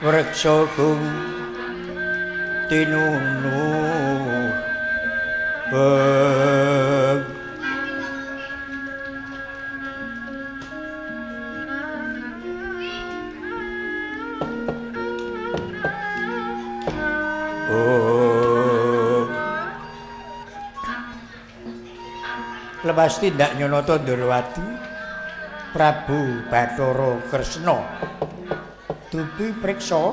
Wreksa gung tinunu beng. Oh. Lepas tindak Nyanata Ndorowati Prabu Bathara Kresna dupi priksa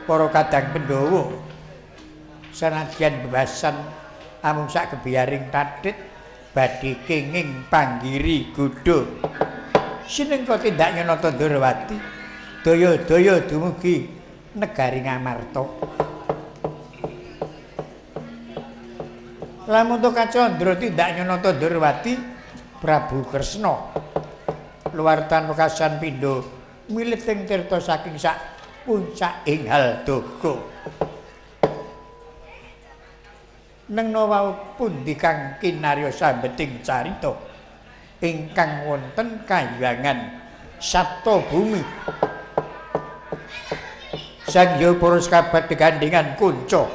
para kadang Pandhawa sanadyan bebasan amung sak gebiyaring tathit badhe kenging panggiri godha. Sinengka tindak Nyanata Ndorowati daya-daya dumugi negari Ngamarta. Lamun to kacandra tindak Nyanata Ndorowati Prabu Kresna luartan wekasan pindha milit ing tirta saking sak puncak ing Haldaga. Nengna wau pundi kang kinarya sambeting carita ingkang wonten kahyangan Sapta Bumi. Sang Hyang para sekabat gegandhengan kunca.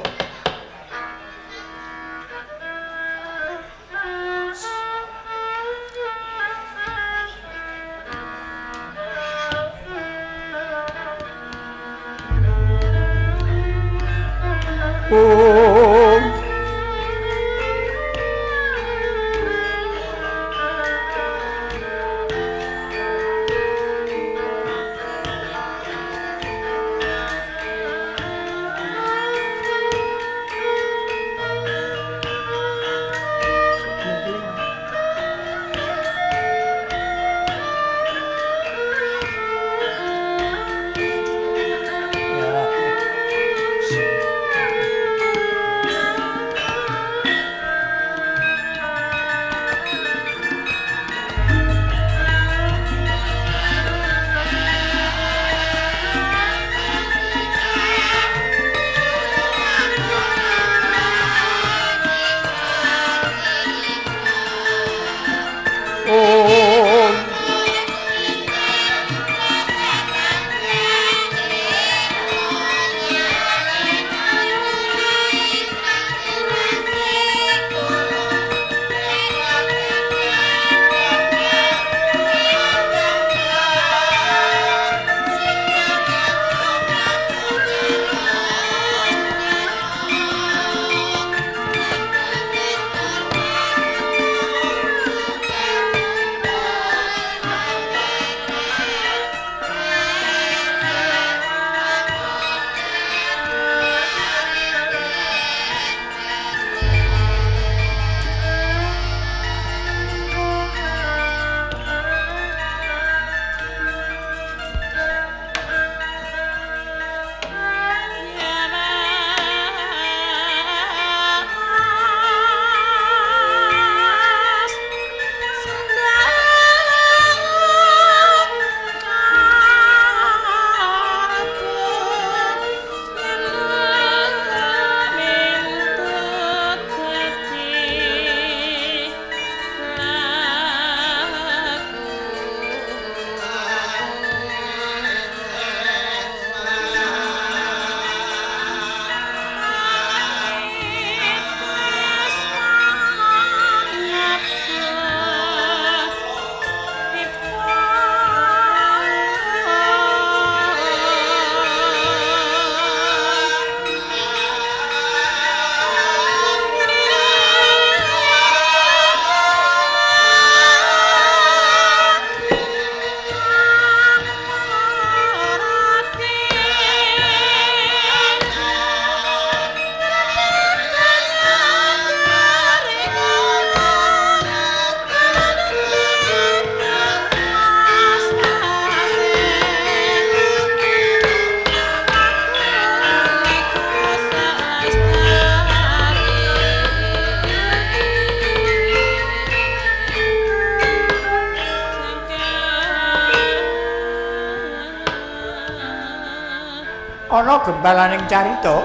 Ana gembalaning carita.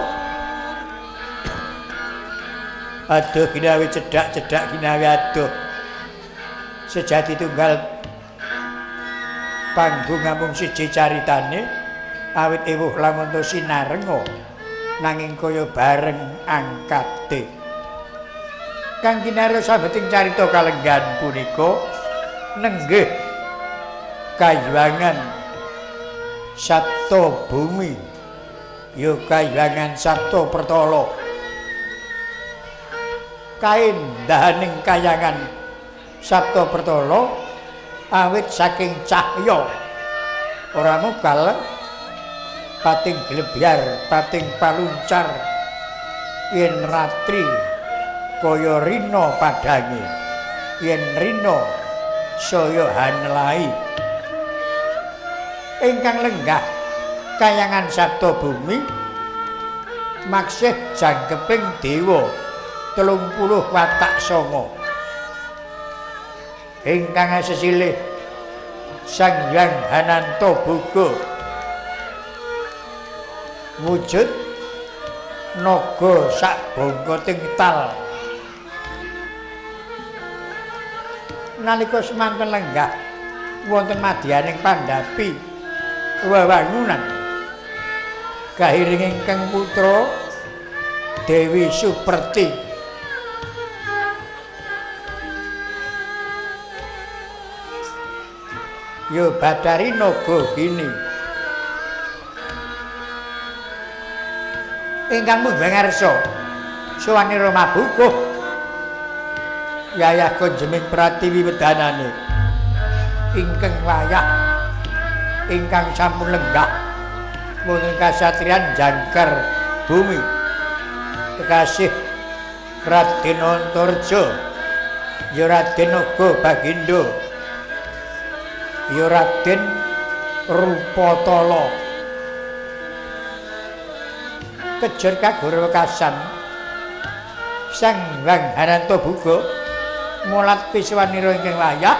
Aduh ginawi cedhak-cedhak ginawi aduh. Sejati tunggal panggung namung siji caritane Awit ewuh lamunta sinarenga nanging kaya bareng angkate. Kang kinarya sabeting carita kalenggan punika nenggih kayuwangan Sabta Bumi ya kayuwangan Sabta Pertala. Kaendahaning kayangan Sabta Pertala awit saking cahya ora mokal pating glebyar pating paluncar yen ratri kaya rina padhange yen rina saya hanlai. Ingkang lenggah kayangan Sabta Bumi maksih jangkeping dewa 30 watak sanga. Ingkang sesilih Sang Hyang Hananta Boga wujud naga sak bongkoting tal. Nalika semanten lenggah wonten madyaning pandhapi wewangunan kahiring ingkang putra Dewi Superti. Ya Bathari Naga Gini ingkang munggah ngarsa suwanira mabukuh yayah konjeming pratiwi wedanane ingkang wayah ingkang sampun lenggah wonten kasatriyan jangkar bumi kekasih Raden Antarja ya Raden Naga Bagindo ya Raden Rupatala. Kejar kagoro wekasan Sang Hyang Hananta Boga mulat piswanira ingkang wayah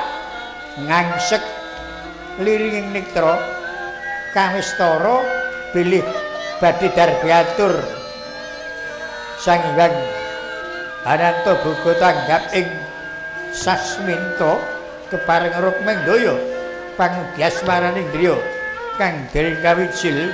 ngangsek liringing nektra kawistara bilih badhe darbiatur. Sang Hyang Hananta Boga tanggap ing sasminta kepareng rukming daya pangudyasmaraning griya kang dereng kawijil.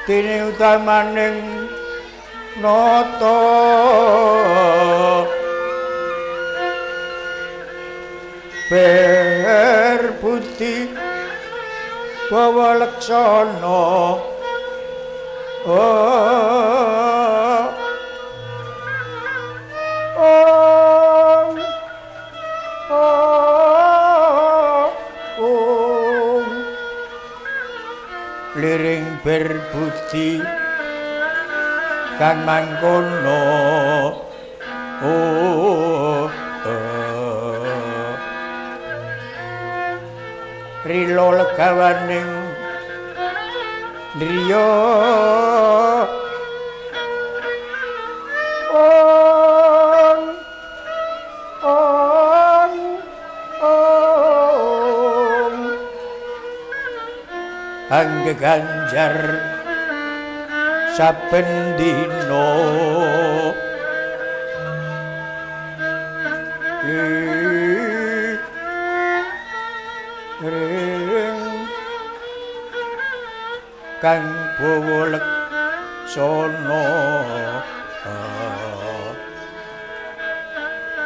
Dene utamaning nata berbudi bawa leksana oh oh oh oh liring berbudi kang mangkono oh rila legawaning driya ong ong ong angge ganjar saben dina ring kang bawa leksana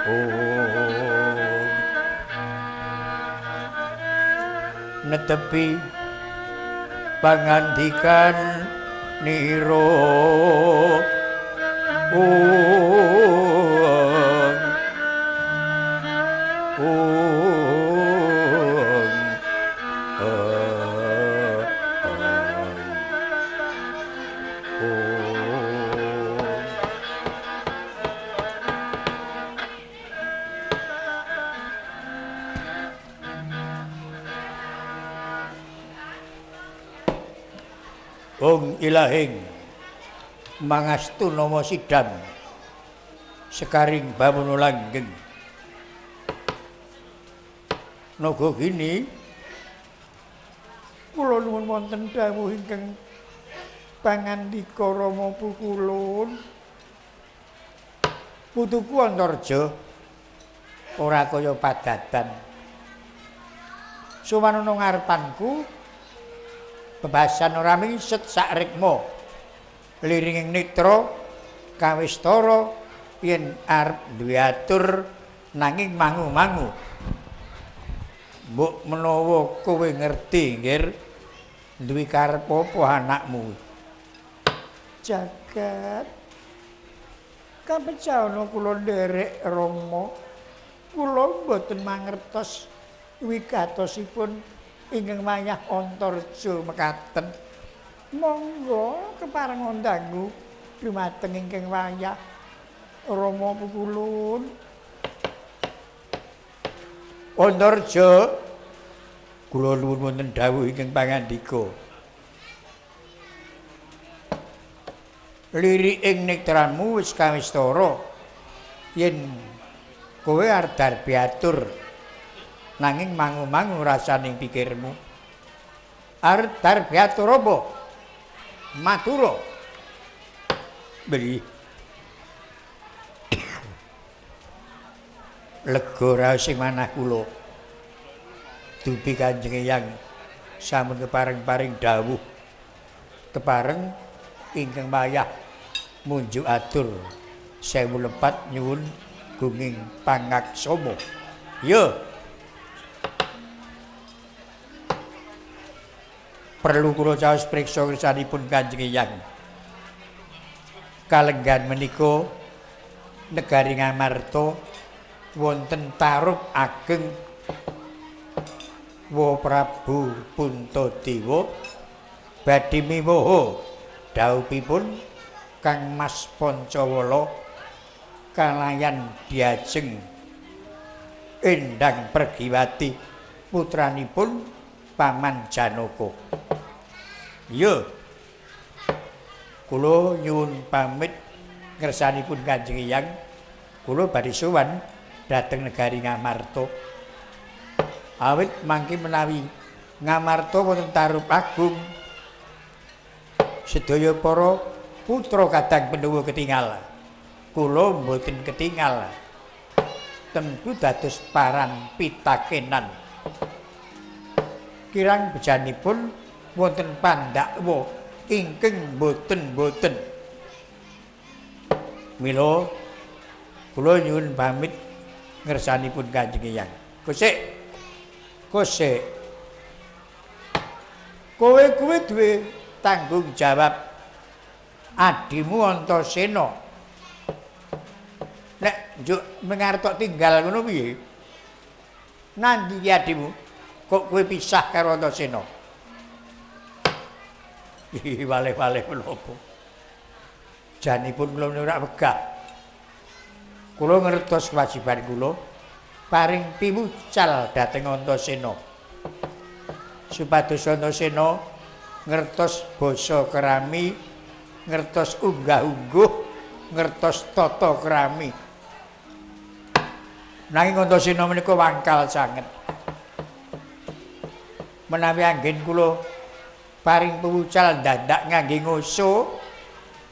om netepi pangandikan nira om om Ong ilahing mangastu nama sidam sekaring bamono langgeng naga gini kula nuwun wonten dawuh ingkang pangandika Rama Pukulun putuku Antarja ora kaya padatan sumanana ngarepanku bebasan ora mingset sak rikma liringing netra kawistara yen arep duwe atur nanging mangu-mangu mbok menawa kowe ngerti nggir duwe karep apa anakmu jagat kapecana kula nderek Rama kula mboten mangertos wigatosipun ingkang wayah Antarja mekaten monggo kepareng ndangu dumateng ingkang wayah Rama Pukulun. Antarja kula nuwun wonten dawuh ingkang pangandika lirik ing netramu wis kawistara yen kowe arep darbiatur nanging mangu-mangu rasaning pikirmu arep darbiatur apa matura beri lega raos sing manah kula dupi Kanjeng Eyang sampun kepareng-paring dawuh kepareng ingkang wayah munjuk atur sewu lepat nyuwun gunging pangaksama. Ya perlu kula caos priksa kersanipun Kanjeng Eyang kalenggan menika negari Ngamarta wonten tarup ageng Wa Prabu Puntadewa badhe miwoho dhawuhipun Kang Mas Pancawala kalayan diajeng Endang Pergiwati putranipun Paman Janaka. Ya kula nyuwun pamit ngersanipun Kanjeng Eyang kula badhe sowan dhateng negari Ngamarta. Awit mangke menawi Ngamarta wonten tarup agung sedaya para putra kadang Pandhawa ketingal. Kula mboten ketingal. Tentu dados paran pitakenan. Kirang bejanipun wonten Pandakwa ingkang boten-boten. Mila kula nyuwun pamit ngersanipun Kanjeng Eyang. Kosek. Kosek. Kowe kuwi duwe tanggung jawab adimu Antasena. Nek njuk mengarep tinggal ngono piye? Nandi ki adimu? Kok kowe pisah karo Antasena? Ih, waleh-waleh menapa? Janipun kula ora wegah. Kula ngertos kewajiban kula paring piwucal dhateng Antasena. Supados Antasena ngertos basa kerami, ngertos unggah-ungguh, ngertos tata kerami. Nanging Antasena menika wangkal sanget. Menawi anggen kula paring piwucal ndandak ngangge ngoso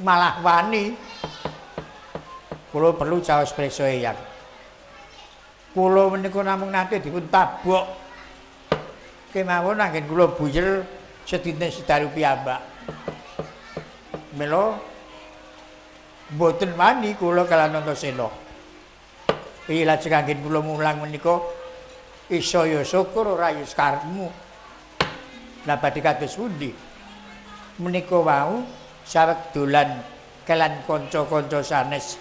malah wani. Kula perlu caos priksa Eyang. Kula menika namung nate dipun tabok. Kemawon anggen kula buyer sedinten sedalu piyambak. Mila mboten wani kula kaliyan Antasena. Piye lajeng anggen kula mulang menika iso ya syukur ora ya karepmu. Lah badhe kados pundi? Menika wau saweg dolan kaliyan kanca-kanca sanes.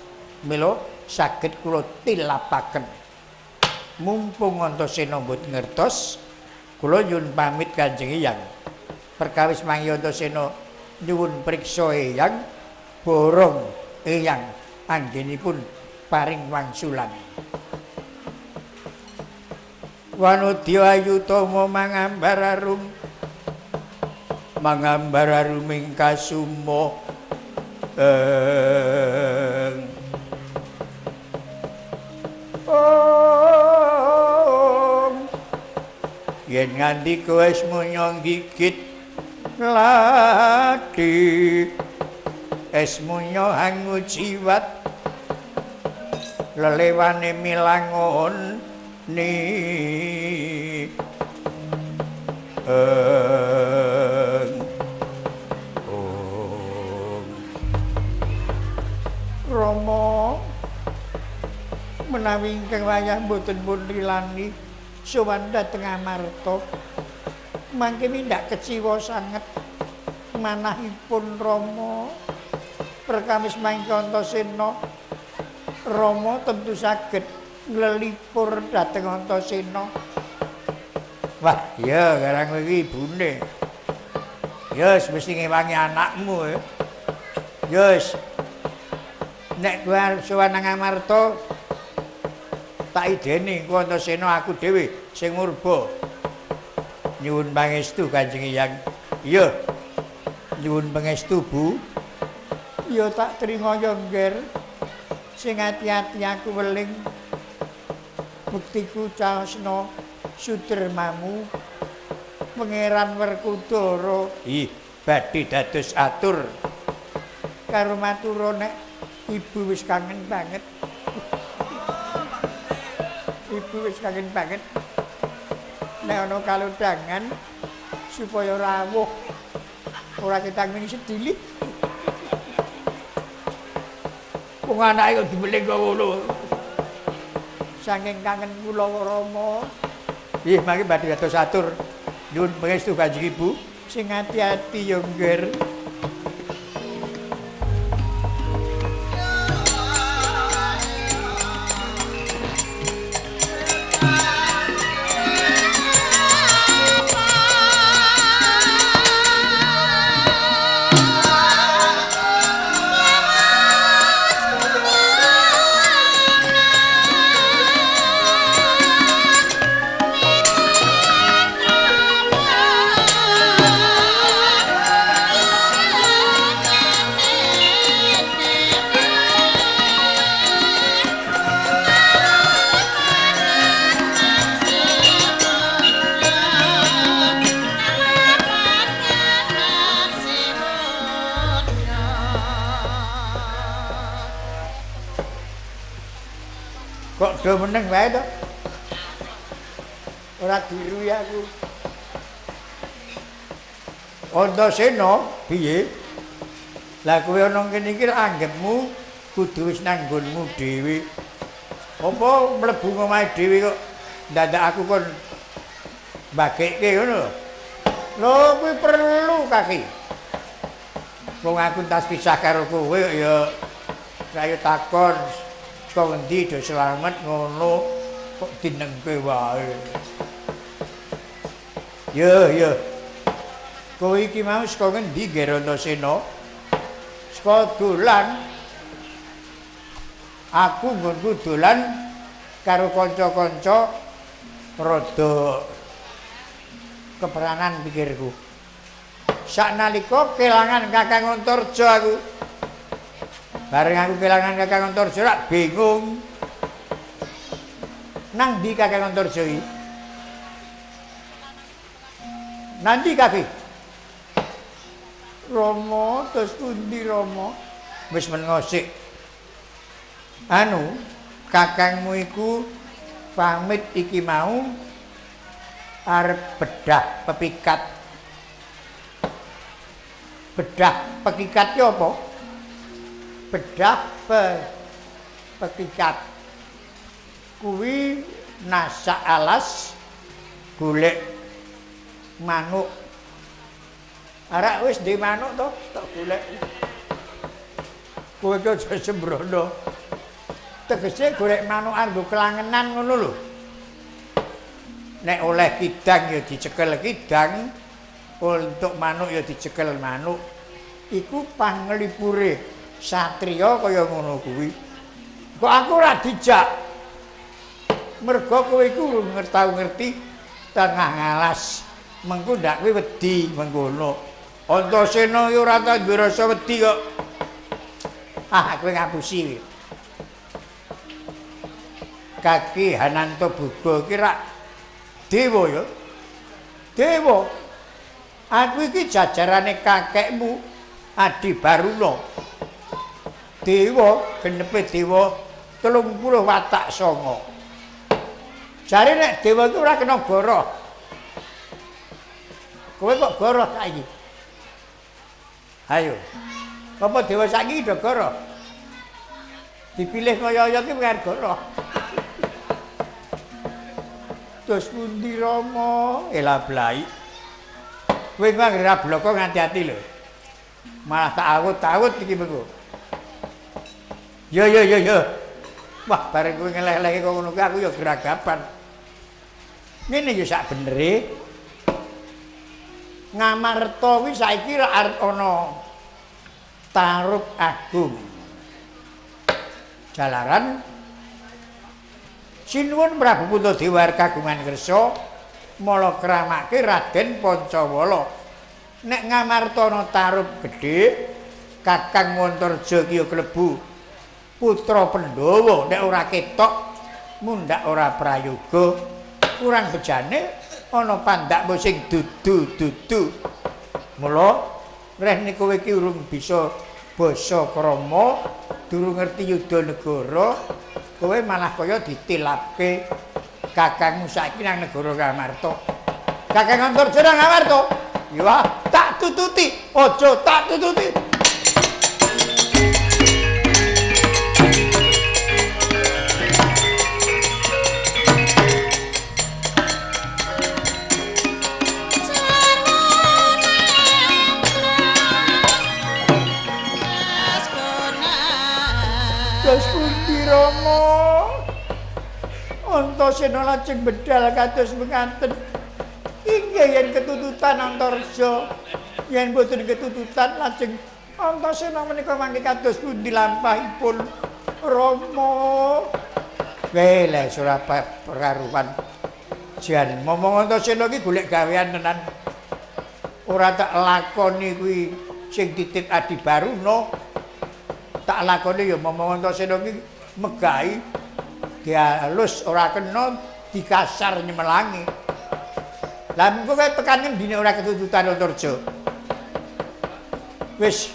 Mila saged kula tilapaken. Mumpung Antasena mboten ngertos, kula nyuwun pamit Kanjeng Eyang. Perkawis mangke Antasena nyuwun priksa Eyang, borong Eyang anggenipun paring wangsulan. Wanodya ayutama mangambar arum, mangambar aruming kasuma. Om yen nganti kowe wis munya gigit ladi es munya hangu jiwat lelewane milangon ni Om Rama menawi ingkang wayah mboten pun lilani sowan dhateng Amarta mangke mindak keciwa sanget manahipun Rama. Perkawis mangke Antasena Rama tentu saged nglelipur dhateng Antasena. Wah, iya karang kowe iki ibune. Ya wis mesti ngewangi anakmu ya. Ya wis. Nek kowe arep sowan nang Amarta tak ideni ku Antasena aku dhewe sing murba. Nyuwun pangestu Kanjeng Eyang. Iya. Nyuwun pangestu, Bu. Ya tak trima ya, Ngger. Sing ati-ati aku weling. Buktiku caosna sudermamu Pangeran Werkudara. Ih, badhe dados atur. Karo matura nek ibu wis kangen banget. Ibu wis kangen banget. Nek ana kalodhangan supaya rawuh ora ketang ming sedilit. Wong anake kok dibeling kok ngono. Saking kangen kula Rama. Nggih, mangke badhe dados atur. Nyuwun pangestu Kanjeng Ibu sing ati-ati ya, Ngger. Kok do meneng wae to? Ora diruwi aku. Antasena piye? Lah kowe ana kene iki anggepmu kudu wis nang nggonmu dhewe. Apa mlebu omahe dhewe kok ndadak aku kon mbagekke ngono lho. Lho kuwi perlu kaki. Wong aku entas pisah karo kowe ya ayo takon saka ngendi do slamet ngono kok dinengke wae. Yo yo. Kowe iki mau saka ngendi Ger Antasena? Saka dolan. Aku nggonku dolan karo kanca-kanca rada keperanan pikirku. Saknalika kelangan Kakang Antarja aku. Bareng aku kelangan Kakang Antarja rak bingung. Nang ndi Kakang Antarja iki? Nang ndi kaki? Rama, terus pundi Rama? Wis mengo sik. Anu, kakangmu iku pamit iki mau arep bedah pepikat. Bedah pekikat ki apa? Bedah pekikat. Kuwi nasak alas golek manuk. Arak wis ndek manuk to, tak golek. Kowe ki aja sembrono. Tegese golek manuk nggo kelangenan ngono lho. Nek oleh kidang ya dicekel kidang, untuk manuk ya dicekel manuk. Iku panglipure satriya kaya ngono kuwi. Kok aku ora dijak? Mergo kowe iku tau ngerti tengah ngalas. Mengko ndak kowe wedi mengkono. Antasena iki ora tau duwe rasa wedi kok. Ah, kowe ngapusi. Kaki Hananto Buga iki rak dewa ya. Dewa. Aku iki jajarane kakekmu Adi Baruna. Dewa, genepe dewa 30 watak sanga. Jare nek dewa iki ora kena goroh. Kowe kok goroh saiki? Ayo. Apa dewa saiki do goroh? Dipilih kaya-kaya ki bukan goroh. Terus pundi Rama? Elah blai. Kowe kok anggere bloko ngati-ati lho. Malah tak awut-awut iki mengko. Yo yo yo yo. Wah, bareng kowe ngeleh-elehke kok ngono kuwi aku ya geragapan. Ngene ya sak benere. Ngamarta kuwi saiki rak arep ana tarup agung. Jalaran sinuwun Prabu Puntadewa kagungan kersa mala kramake Raden Pancawala. Nek Ngamarta ana tarup gedhe, Kakang Antarja ki ya klebu putra Pandhawa. Nek ora ketok mundhak ora prayoga, kurang bejane ana pandakmu sing dudu-dudu. Mula rehne kowe iki urung bisa basa krama, durung ngerti yuda negara, kowe malah kaya ditilapke kakangmu saiki nang negara Ngamarta. Kakang Antarja nang Ngamarta. Ya, tak tututi, aja tak tututi. Terus pundi Rama? Antasena lajeng bedal kados menganten. Inggih yen ketututan Antarja, yen boten ketututan lajeng Antasena menika mangke kados pundi lampahipun Rama? Weh, ora karuan. Jan momong Antasena iki golek gawean tenan. Ora tak lakoni kuwi sing titip Adi Baruna. Tak lakoni ya momong Antasena iki megahi dialus ora kena dikasar nyemelangi. Lah mengko kowe tekan ngendi nek ora ketututan Antarja? Wis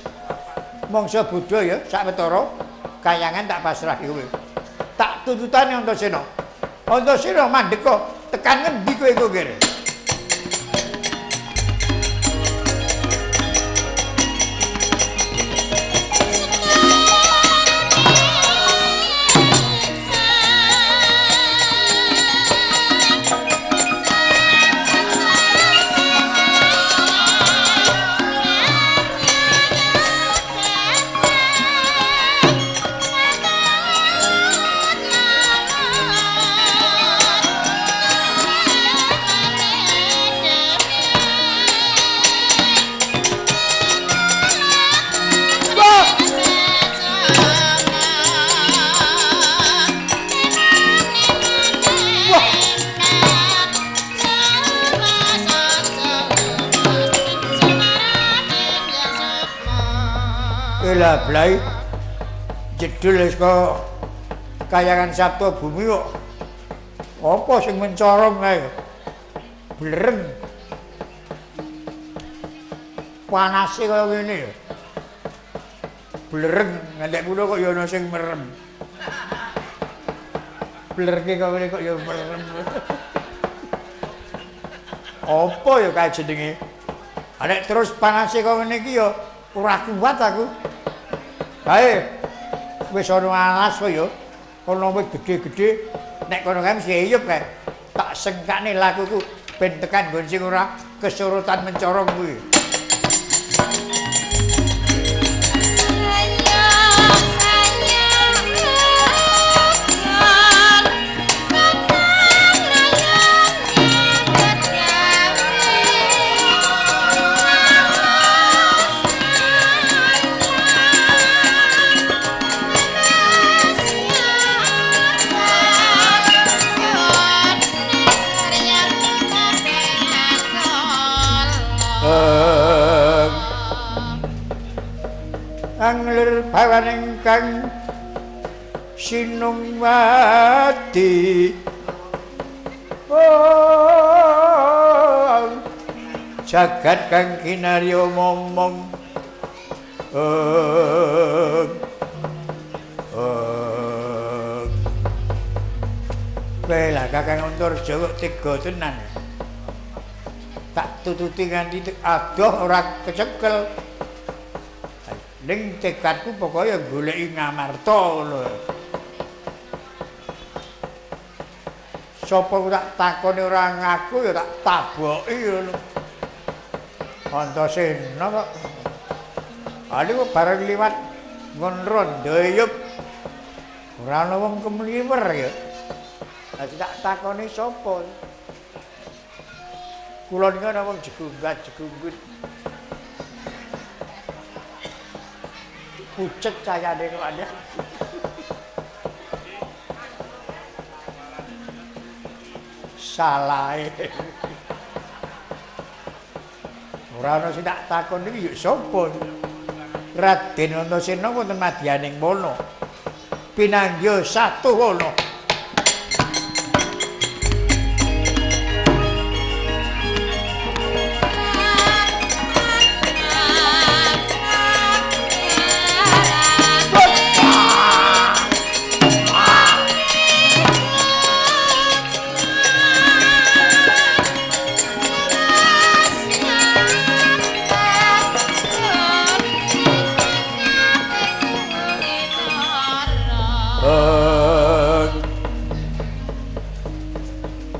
mangsa bodho ya sawetara kayangan tak pasrahke kowe. Tak tututane Antasena. Antasena mandeka tekan ngendi kowe kok kere? Kelablai jedul wis kok kayangan Sabta Bumi kok. Apa sing mencorong kae? Blereng. Panase kaya ngene ya. Blereng ngantek kula kok ya ana sing merem. Blerenge kaya ngene kok ya merem. Apa ya kae jenenge? Nek terus panase kaya ngene iki ya ora kuat aku. Kae wis ana alas kok ya. Ana wit gedhe-gedhe nek kono kae mesti eyup kae. Tak sengkane lakuku ben tekan nggon sing ora kesurutan mencorong kuwi. Anglir bawan ingkang sinungwati oh, jagat kang kinarya momong Lah Kakang Antarja kok tega tenan. Tak tututi nganti adoh ora kecekel. Ning tekadku pokoke goleki Ngamarta ngono. Sapa tak takoni ora ngaku ya tak taboki ngono. Antasena kok. Ali kok bareng liwat nggon rondo eyup. Ora ana wong kemliwer ya. Lah tak takoni sapa? Kula niku ana wong jegunggat-jegunggut. Pucet cayane kok ada. Salahe. Ora ana sing tak takon iki ya sapa? Raden Antasena wonten madyaning wana. Pinanggih satu wana.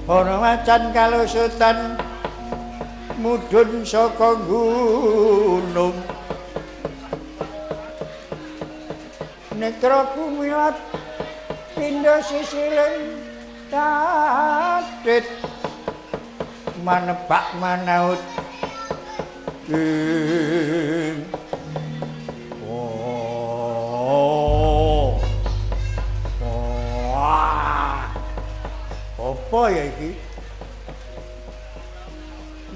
Ana macan kalusutan mudhun saka gunung. Netra kumilat pindha sisiling tatit manebak manaut. Oh. Wah. Apa ya iki?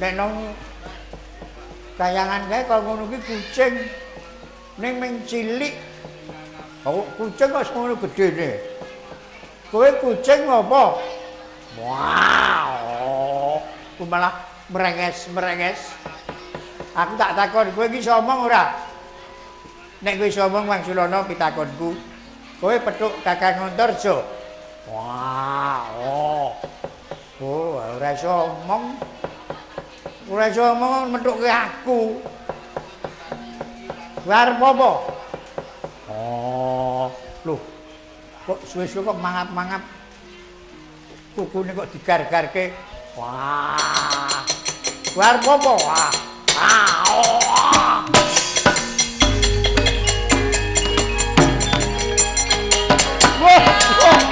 Nek nang kayangan kae kaya ngono ki kucing ning ming cilik. Kok kucing kok semono gedene. Kowe kucing apa? Wow. Ku malah merenges-merenges. Aku tak takon, kowe iki iso omong ora? Nek kowe iso omong wangsulana pitakonku. Kowe petuk Kakang Antarja. Wah, oh. Oh, ora iso omong. Ora iso omong methuke aku. Kowe arep apa? Oh, lho. Kok suwe-suwe kok mangap-mangap. Kukune kok digar-garke. Wah. Kowe arep apa? Wah. Ah, oh. Wah, wah. Wah, wah.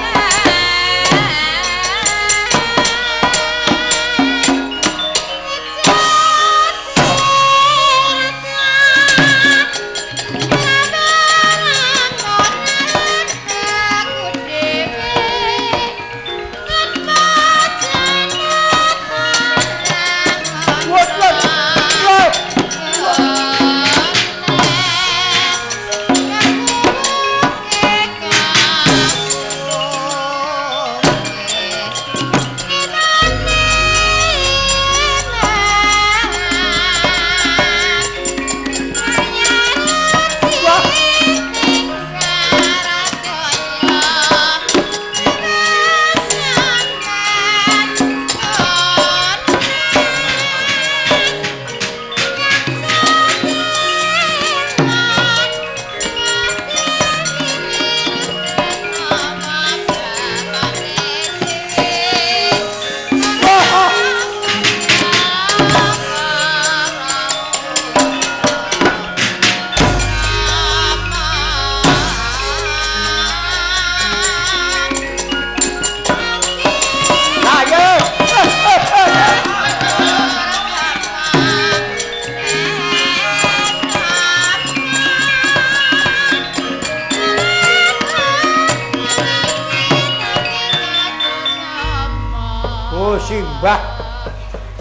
Mbah,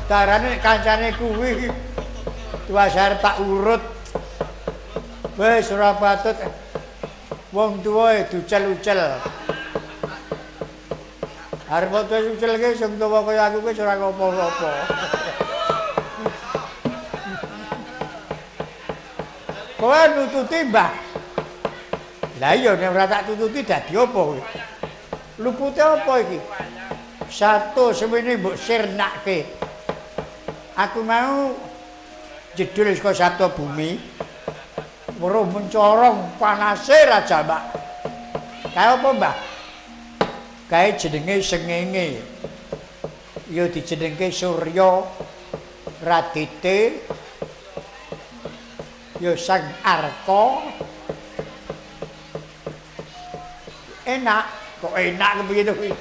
tarane kancane kuwi tuwas arep tak urut. Wis ora patut wong tuwa ducel-ucel. Arep tuwa ucelke sing tuwa kaya aku wis ora apa-apa. Kowe nututi, Mbah. Lah iya nek ora tak tututi dadi apa kowe? Lupute apa iki? Satu semene mbok sirnake. Aku mau jedul saka Sabta Bumi. Weruh mencorong panase ra jamak. Kae apa, Mbah? Kae jenenge sengenge. Ya dijenengke Surya Radite. Ya Sang Arka. Enak, kok enak kepiye to kuwi?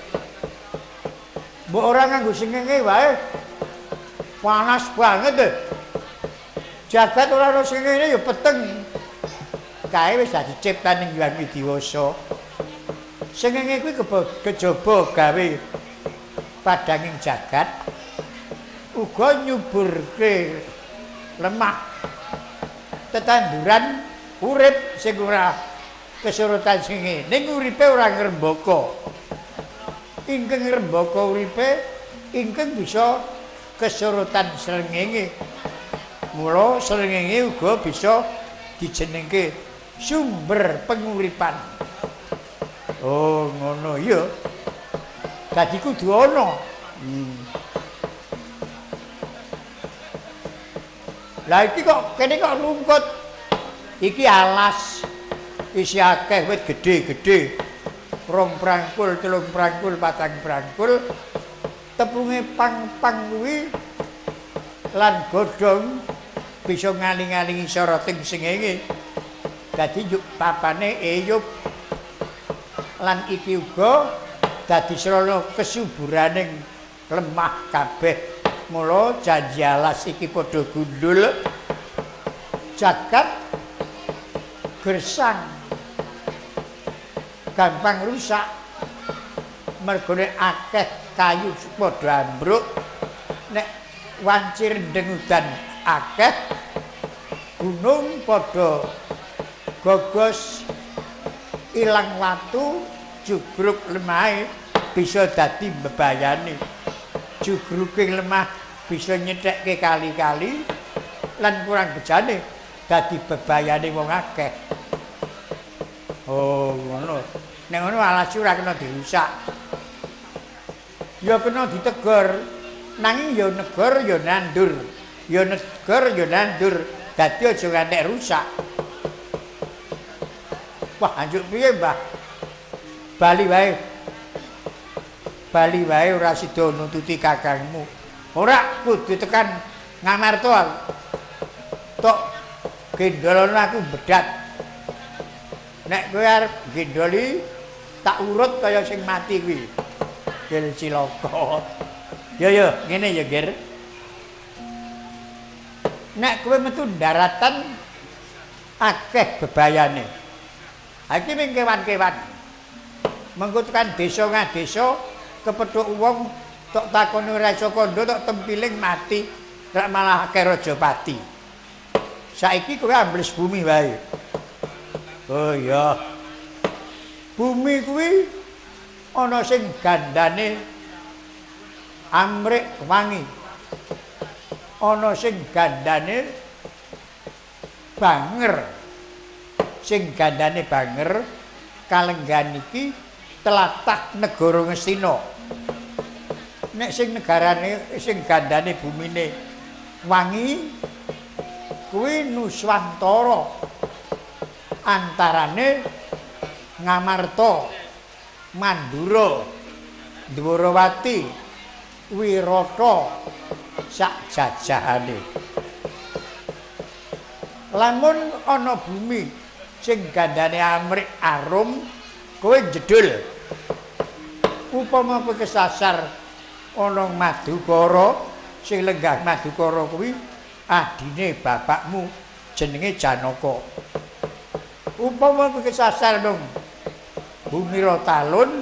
Mbok ora nganggo sengenge wae. Panas banget e. Jagat ora ana sengenge ya peteng. Kae wis dadi ciptaning Hyang Widiwasa. Sengenge kuwi kejaba gawe padhanging jagat uga nyuburke lemah tetanduran urip sing ora kesurutan sengenge ning uripe ora ngrembaka. Ingkang ngrembaka uripe ingkang bisa kesurutan srengenge. Mula srengenge uga bisa dijenengke sumber penguripan. Oh, ngono ya. Dadi kudu ana. Lah iki kok kene kok rungkut. Iki alas isi akeh wit gedhe-gedhe. 2 prangkul, 3 prangkul, 4 prangkul. Tepunge pang-pang kuwi lan godhong bisa ngaling-alingi soroting srengenge. Dadi yuk papane eyup. Lan iki uga dadi srana kesuburaning lemah kabeh. Mula janji alas iki padha gundul. Jagat gersang. Gampang rusak. Mergone akeh kayu padha ambruk. Nek wanci rendheng udan akeh, gunung padha gogos, ilang watu, jugruk lemahe bisa dadi mbebayani. Jugruke lemah bisa nyethekke kali-kali lan kurang bejane dadi bebayane wong akeh. Oh, ngono. Nek ngono alas ora kena dirusak. Ya kena ditegor, nanging ya negor ya nandur. Ya negor ya nandur, dadi aja ngantek rusak. Wah, anjuk piye, Mbah? Bali wae. Bali wae ora sida nututi kakangmu. Ora kudu tekan Ngamarta aku. Tok gendolono aku bedat. Nek kowe arep gendoli tak urut kaya sing mati kuwi. Gel cilaka. Ya ya, ngene ya, Ger. Nek kowe metu daratan akeh bebayane. Ha iki ming kewan-kewan. Mengko tekan desa ngadesa kepethuk wong tok takoni ora iso kandha tok tempiling mati, rak malah akeh rajapati. Saiki kowe ambles bumi wae. Oh iya. Bumi kuwi ana sing gandane amrik wangi. Ana sing gandane banger. Sing gandane banger kalenggan iki tlatah negara Ngastina. Nek sing negarane sing gandane bumine wangi kuwi Nuswantara. Antarane Ngamarta, Mandura, Dwarawati, Wirata sak jajahane. Lamun ana bumi sing gandane amrik arum, kowe jedul. Upama kowe kesasar ana Madukara, sing lenggah Madukara kuwi adine bapakmu jenenge Janaka. Upama kowe kesasar nang Bumi Rotalun,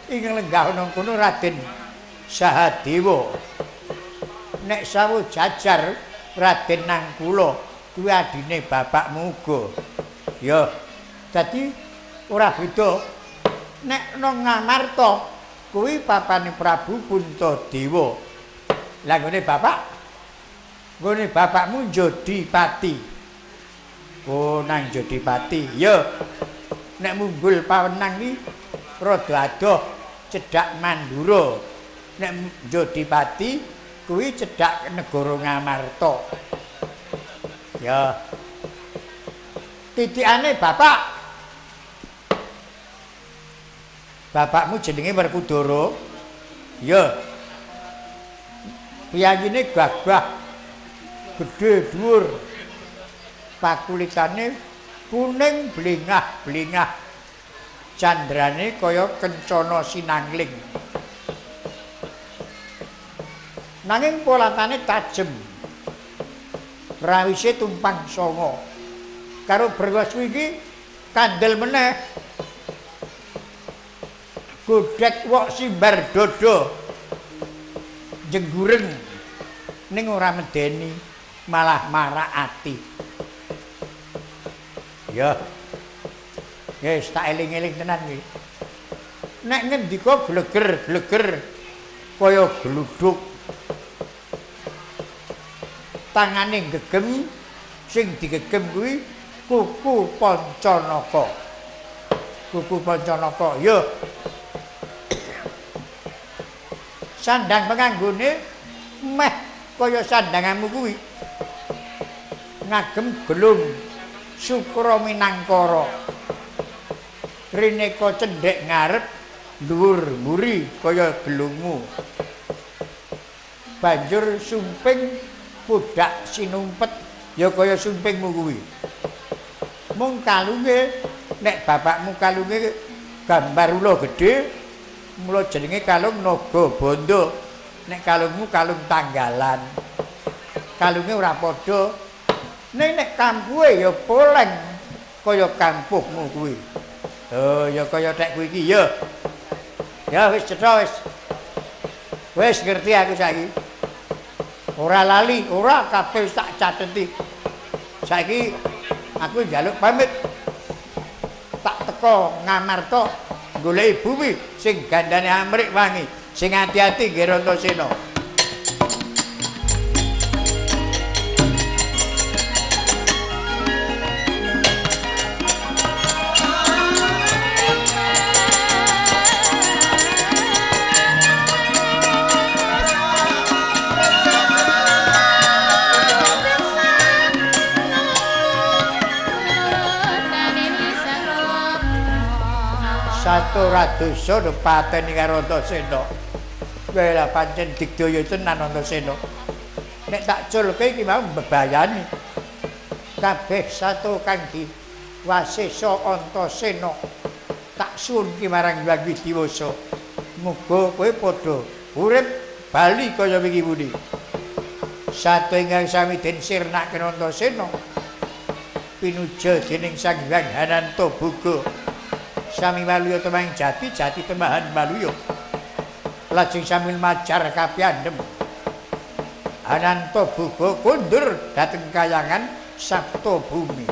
ing lenggah ana kono Raden Sahadewa. Nek sawu jajar Raden Nangkula kuwi adine bapakmu uga. Ya, dadi ora beda. Nek nang Ngamarta kuwi papane Prabu Puntadewa. Lah nggone bapak? Nggone bapakmu Jodipati. Oh, nang Jodipati. Ya. Nek munggul pawenang iki rada adoh cedhak Mandura. Nek Jodipati kuwi cedhak negara Ngamarta. Ya. Titikane bapak. Bapakmu jenenge Werkudara. Ya. Piyayine gagah, gedhe dhuwur. Pakulitane kuning blengah-blengah. Candrane kaya kencana sinangling. Nanging polatane tajem. Rawise tumpang songo. Karo brewos kuwi kandel meneh. Godhek wok simbar dodo. Jenggureng ning ora medeni, malah marak ati. Ya. Wis tak eling-eling tenan kuwi. Nek ngendika gleger-gleger kaya gluduk. Tangane gegem, sing digegem kuwi kuku Pancanaka. Kuku Pancanaka, ya. Sandang penganggone meh kaya sandanganmu kuwi. Ngagem gelung Sukra Minangkara. Rineka cendhek ngarep, dhuwur mburi kaya gelungmu. Banjur sumping pudak sinumpet ya kaya sumpingmu kuwi. Mung kalunge, nek bapakmu kalunge gambar ula gedhe, mula jenenge kalung naga bondo. Nek kalungmu kalung tanggalan. Kalunge ora padha. Ning nek kampuhe ya poleng kaya kampuhmu kuwi. Oh, ya kaya tek kuwi iki ya. Ya wis cetha wis. Wis ngerti aku saiki. Ora lali, ora kabeh tak cateti. Saiki aku njaluk pamit. Tak teko Ngamarta goleki bumi sing gandane amrik wangi, sing ati-ati nggih Antasena. Satu radosa pateni karo Antasena. Kowe lah pancen digdaya tenan Antasena. Nek tak culke iki mau mbebayani. Kabeh satu kang diwasesa Antasena. Tak suwun ki marang Hyang Widiwasa. Muga kowe padha urip bali kaya wingi muni. Satu ingkang sami den sirnaken Antasena pinuja dening Sang Hyang Hananta Boga. Sami waluya temang jati, jati temahan waluya. Lajeng sambil majar kapiandhem. Hananta Boga kondur dhateng kayangan Sabta Bumi.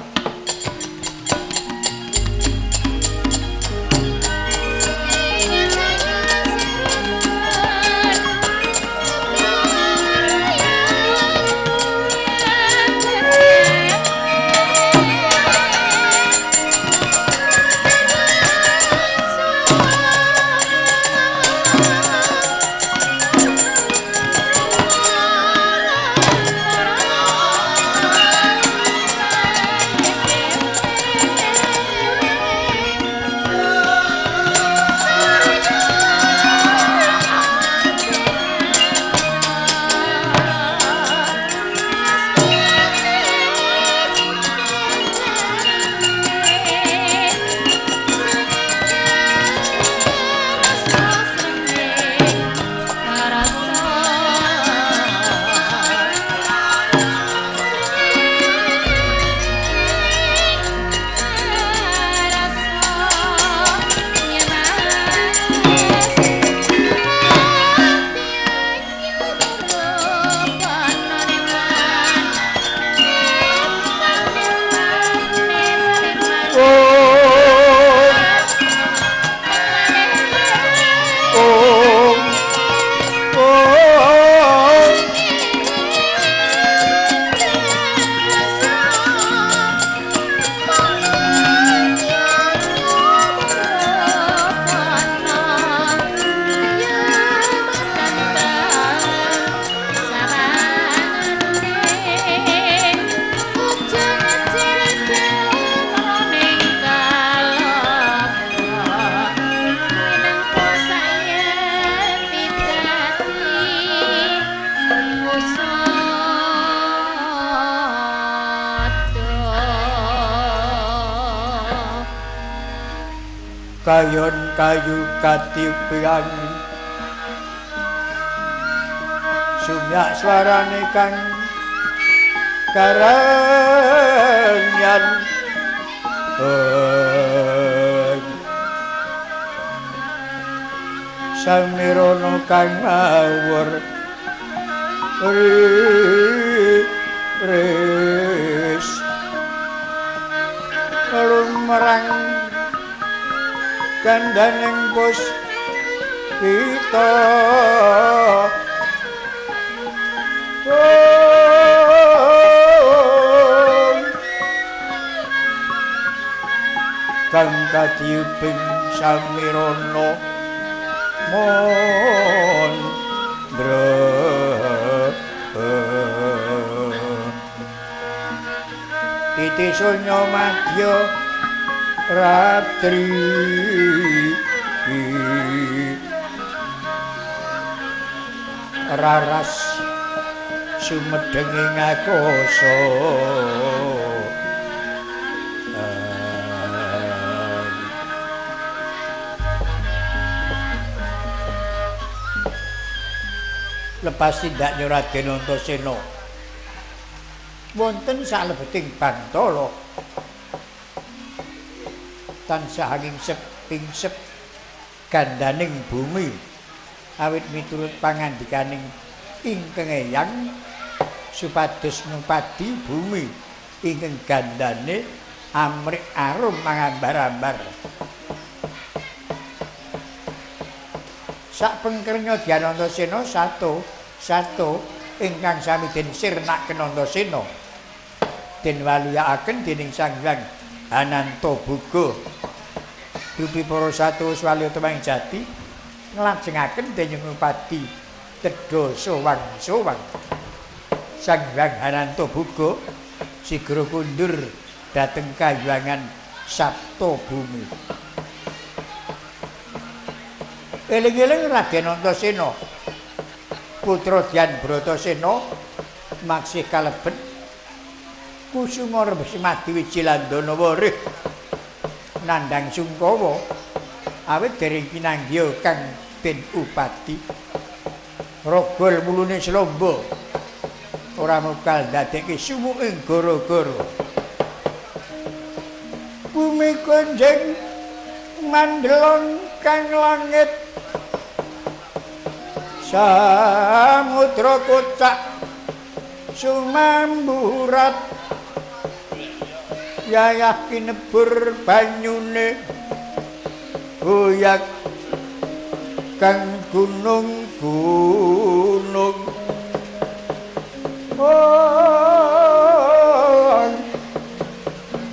Kayon kayu katipian sumyak swarane kang karenyan. Samirono kang ngawur ris lumrang gandaning pus kita. Kang kadiyuping Samirono mondra titi sunya madya ratri raras sumedheng ing akasa. Lepas tindaknya Raden Antasena wonten salebeting bantala tansah angsep pingsep gandaning bumi awit miturut pangandikaning ingkang eyang supados ngupadi bumi ingkang gandane amrik arum mangambar-ambar. Sak pengkernya Dyan Antasena sato sato ingkang sami den sirnaken Antasena den waluyakaken dening Sang Hyang Anantaboga. Dupi para sato swalya tumang jati nglajengaken dening ngupadi tedha sowang-sowang. Sang Hyang Anantaboga sigra kundur dhateng kahyangan Sapta Bumi. Eling-eling Raden Antasena putra Dyan Bratasena maksih kalebet kusuma remati Wijilandana warih nandhang sungkawa awit dereng pinanggiha kang den upadi. Rogol mulune slomba ora mokal ndadekke sumuking gara-gara. Bumi konjeng mandelong kang langit samudra kocak sumamburat yayah kinebur banyune goyak kang gunung-gunung.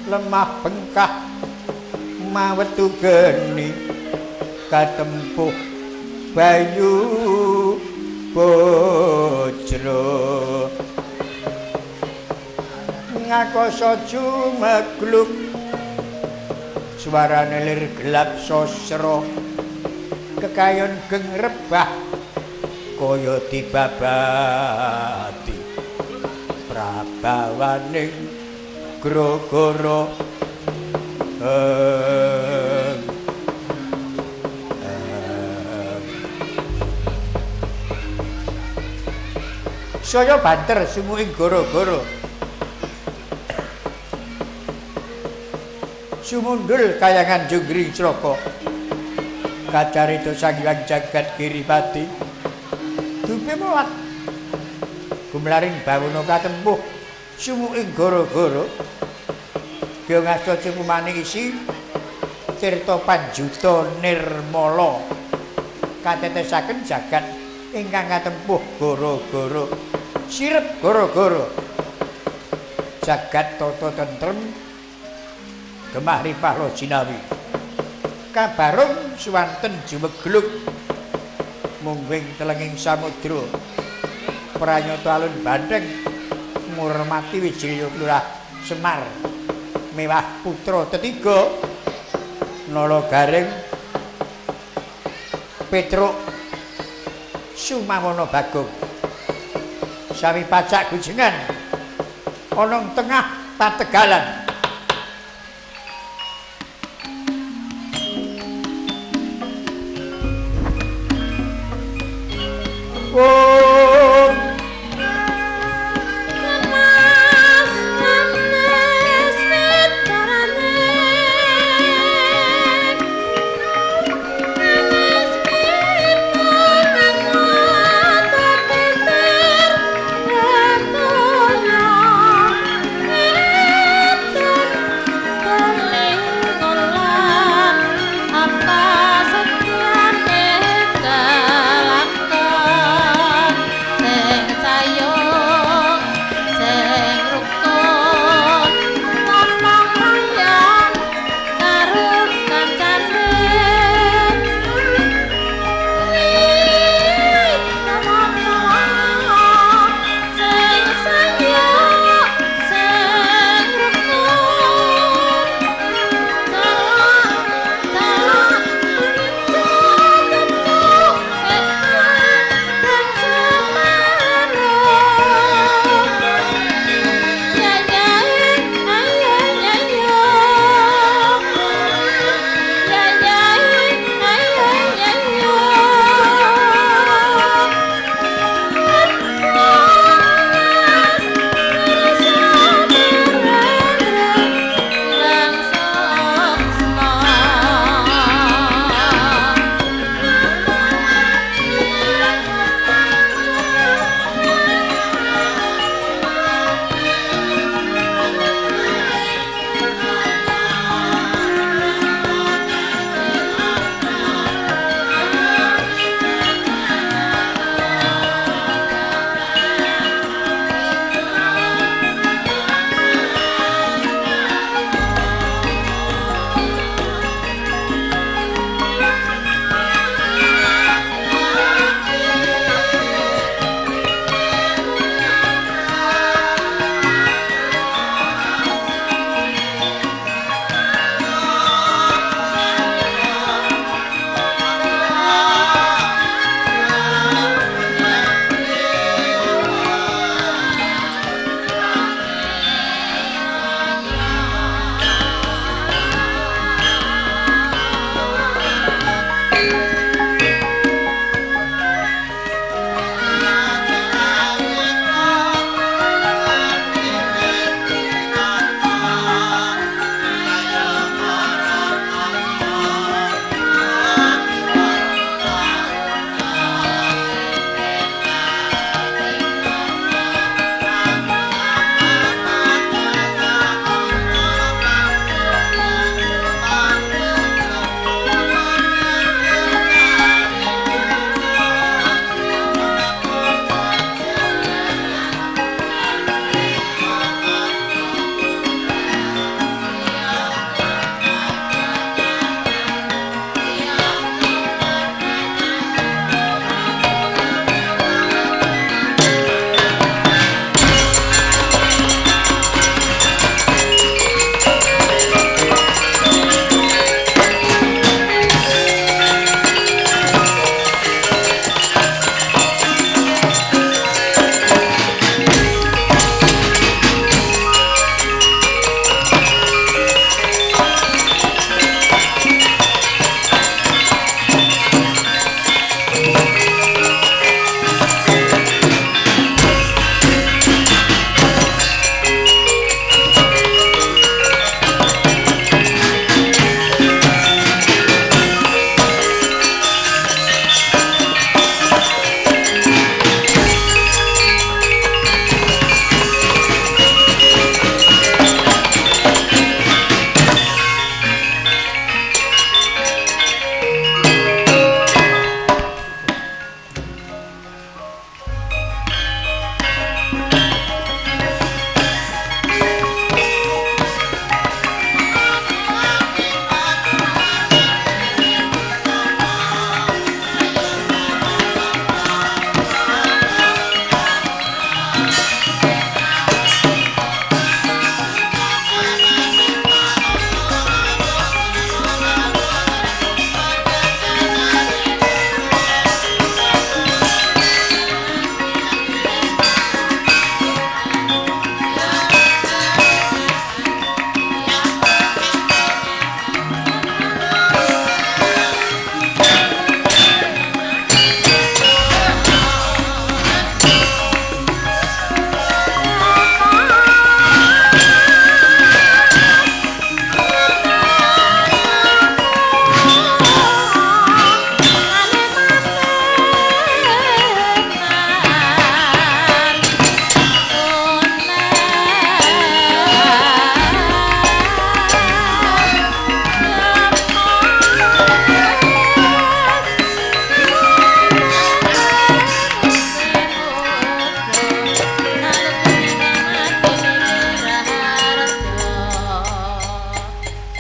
Lemah bengkah mawetu geni katempuh bayu bojro ngakasa jumegluk suarane lir gelap sosro kekayon geng rebah kaya dibabati prabawaning grogoro. Saya banter sumuking gara-gara sumundul kayangan Junggring Sloka kacarita Sang Hyang Jagat Giripati dupe mulat gumlaring bawana katempuh sumuking gara-gara kaya ngasta cukumane isi tirta panjuta nirmala katetesaken jagat ingkang katempuh gara-gara sirep gara-gara jagat tata tentrem gemah ripah lo jinawi kabarung suwanten jumegluk mungwing telenging samudra pranyata alun bandeng ngurmati Wijaya Lurah Semar mewah putra tetiga Nala Garing Petruk Sumawana Bagong sami pacak gujengan ana tengah pategalan. Om.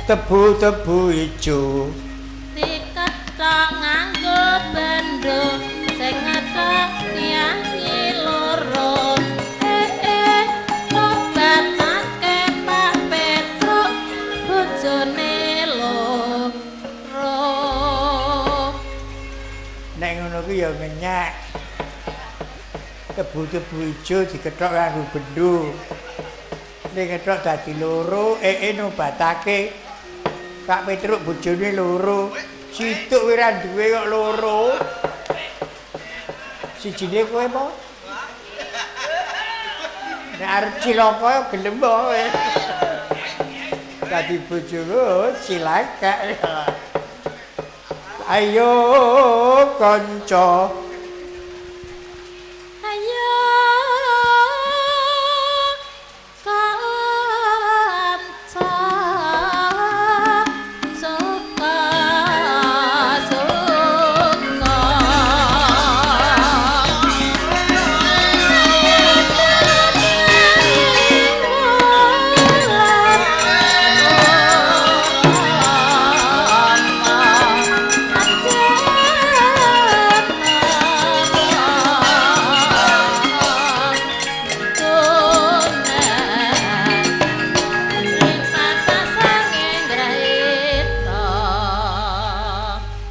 Tebu-tebu ijo diketok nganggo bendo sing ngetok piyayi loro. Obatake Pak Petruk bojone loro. Nek ngono kuwi ya ngenyek. Tebu-tebu ijo diketok nganggo bendo. Nek ketok dadi loro, nobatake Pak Petruk bojone loro. Situk ora duwe kok loro. Sijine kowe apa? Nek arep cilaka gelem kowe. Dadi bojomu cilaka. Ayo kanca. Ayo kanca suka suka.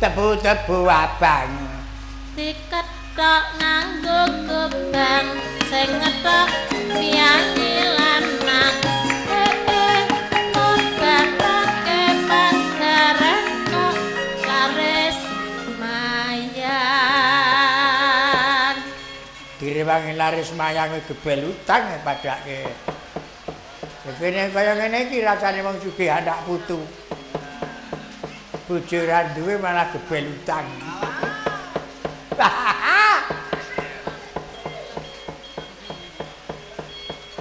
Tebu-tebu abang diketok nganggo gebang sing ngetok piyayi lanang. Obatake Pak Gareng kok laris mayang. Direwangi laris mayang gebel utang padake. Kene kaya ngene iki rasane wong sugih anak putu. Bojo ra duwe malah gebel utang.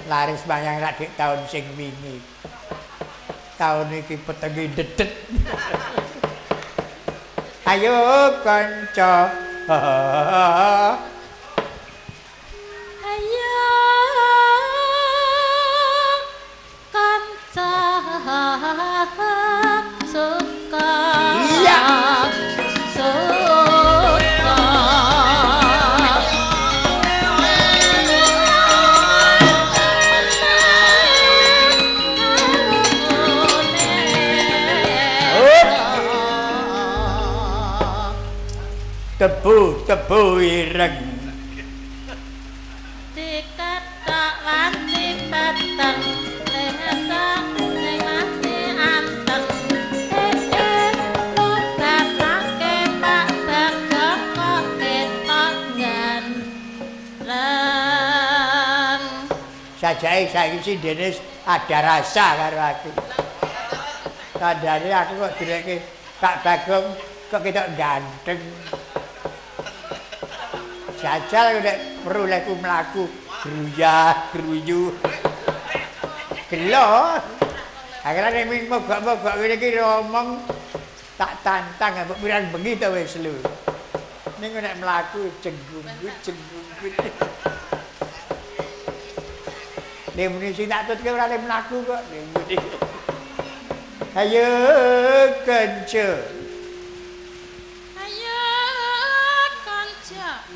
Laris mayang rak dik taun sing wingi. Taun iki petenge dedet. Ayo kanca. Ayo kanca suka. Iya. Suka. Tebu-tebu ireng diketok wanci peteng ngetok ning mati anteng. Obatake Pak Bagong kok ketok ganteng. Sajake saiki sindene ada rasa karo aku. Tandane aku kok direke Pak Bagong kok ketok ganteng. Jajal nek perlu leku mlaku gruyah gruyu. Gelo. Akhirane ning mogok-mogok ngene iki ngomong tak tantang mbok pirang bengi to wis lho. Ning nek mlaku jenggunggut jenggunggut. Nek muni sing tak tutke ora le mlaku kok. Ayo kanca. Ayo kanca.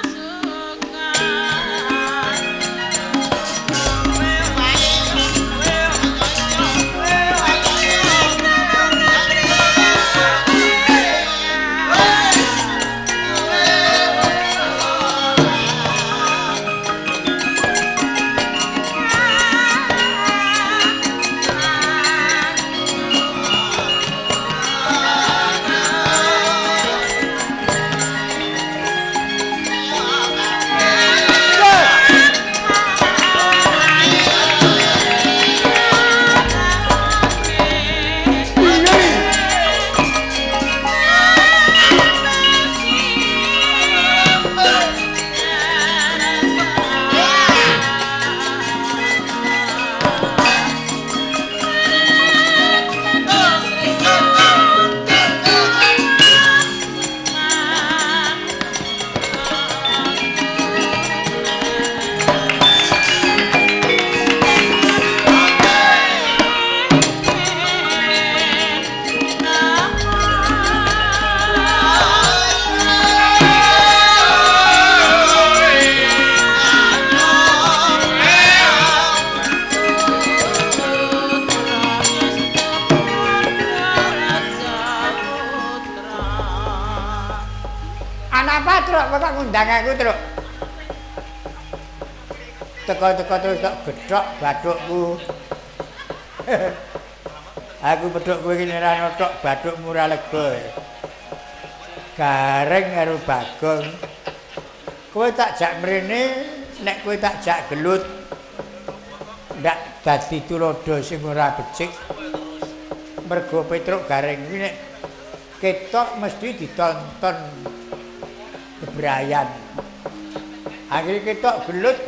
Suka. Truk, kok ngundang aku, Truk? Teko-teko terus tak gethok bathukku. Aku pedhok kowe iki ora nothok bathukmu ora lega. Gareng karo Bagong. Kowe tak jak mrene, nek kowe tak jak gelut ndak dadi tuladha sing ora becik. Mergo Petruk Gareng iki nek ketok mesti ditonton bebrayan. Akhire ketok gelut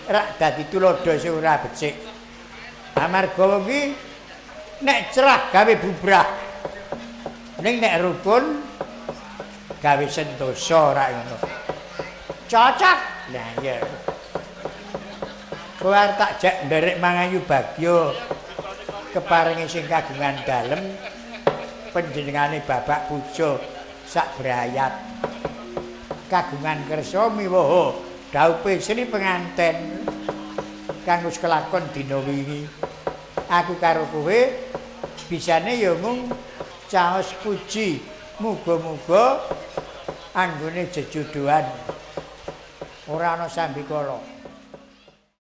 rak dadi tuladha sing ora becik. Amarga wong iki nek cerah gawe bubrah. Ning nek rukun gawe sentosa rak ngono. Cocok. Lah iya. Kowe arep tak jak nderek mangayu bagya keparinge sing kagungan dalem panjenengane Bapak Pujo sak brayat. Kagungan kersa miwoho dhaupe Sri penganten kang wis kelakon dina wingi. Aku karo kowe bisane ya mung caos puji, muga-muga anggone jejodohan ora ana sambikala.